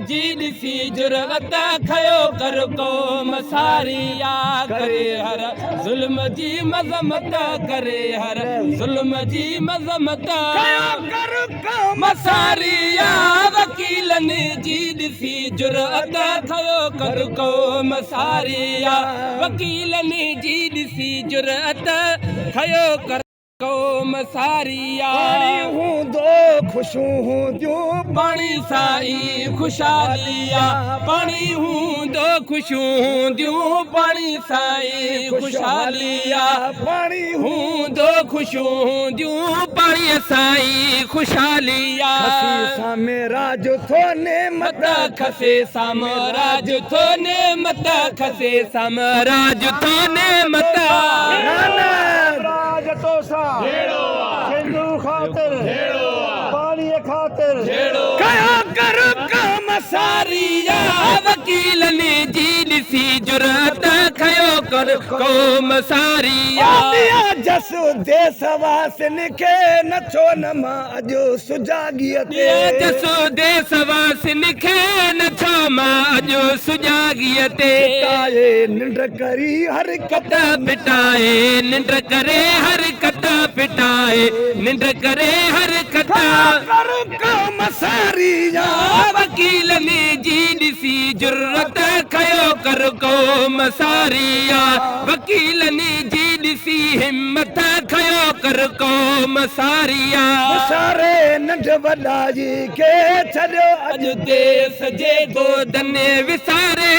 جي ڏسي جرئت کيو ڪر قوم ساري آ. ڪري هر ظلم جي مذمت، ڪري هر ظلم جي مذمت کيو ڪر قوم ساري آ. وڪيلن جي ڏسي جرئت کيو ڪر قوم ساري آ. وڪيلن جي ڏسي جرئت کيو ڪر قوم ساري آ. پاڻي هوندو خوشيون هونديون، پاڻي سان ئي خوشحالي آ. پاڻي هوندو خوشيون هونديون، پاڻي سان ئي خوشحالي آ. پاڻي هوندو خوشيون هونديون، پاڻي سان ئي خوشحالي آ. کسي سامراج ٿو نعمت، کسي سامراج ٿو نعمت، کسي سامراج ٿو نعمت. نانڪ راج توسان سنڌو خاطر، پاڻيء خاطر ڪيو ڪر قوم ساري آ. وڪيلن جي ڏسي جرئت کيو ڪر قوم ساري آ. آديا جس ديس واسين کي نه ڇو نه مان اڄ سجاڳيءَ تي. جس ديس واسين کي نه ڇو مان اڄ سجاڳيءَ تي. ڦٽائي ننڊ ڪري حرڪت، ڦٽائي ننڊ ڪري حرڪت، ڦٽائي ننڊ ڪري حرڪت ڪر قوم ساري آ. وڪيلن جي ڏسي جرئت کيو ڪر قوم ساري آ. وڪيلن جي ڏسي همت کيو ڪر قوم ساري آ. وساري ننڍ وڏائي کي ڇڏيو اڄ ديس جي دودن، وساري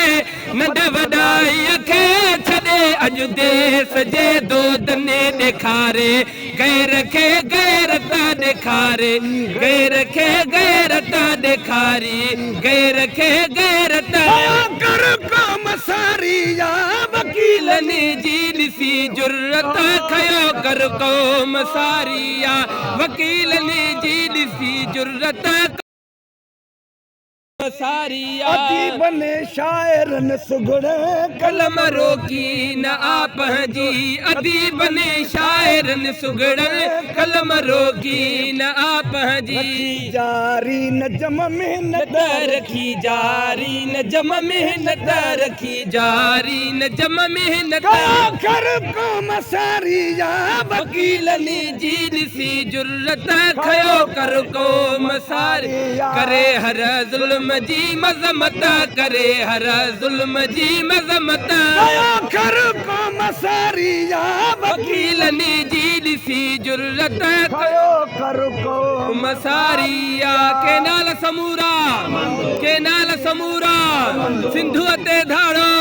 ننڍ وڏائي کي ڇڏي اڄ ديس جي دودن. ڏيکاري غير کي غيرت، ڏيکاري غير کي غيرت، ڏيکاري غير کي غيرت ڪيو ڪر قوم ساري آ. وڪيلن جي ڏسي جرئت کيو ڪر قوم ساري آ. وڪيلن جي ڏسي جرئت ساري آ. اديبن شاعرن سگهڙ قلم روڪي نه آ پنهنجي، اديبن شاعرن سگهڙن قلم روڪي نه آ پنهنجي. جاري نجم محنت، رکي جاري نجم محنت، رکي جاري نجم محنت ڪيو ڪر قوم ساري آ. وڪيلن جي ڏسي جرئت کيو ڪر قوم ساري. ڪري هر ظلم جي مذمت، ڪري هر ظلم جي مذمت ڪيو ڪر قوم ساري آ. وڪيلن جي ڏسي جرئت ڪيو ڪر قوم ساري آ. ڪينال سمورا، ڪينال سمورا، سنڌوءَ تي ڌاڙو،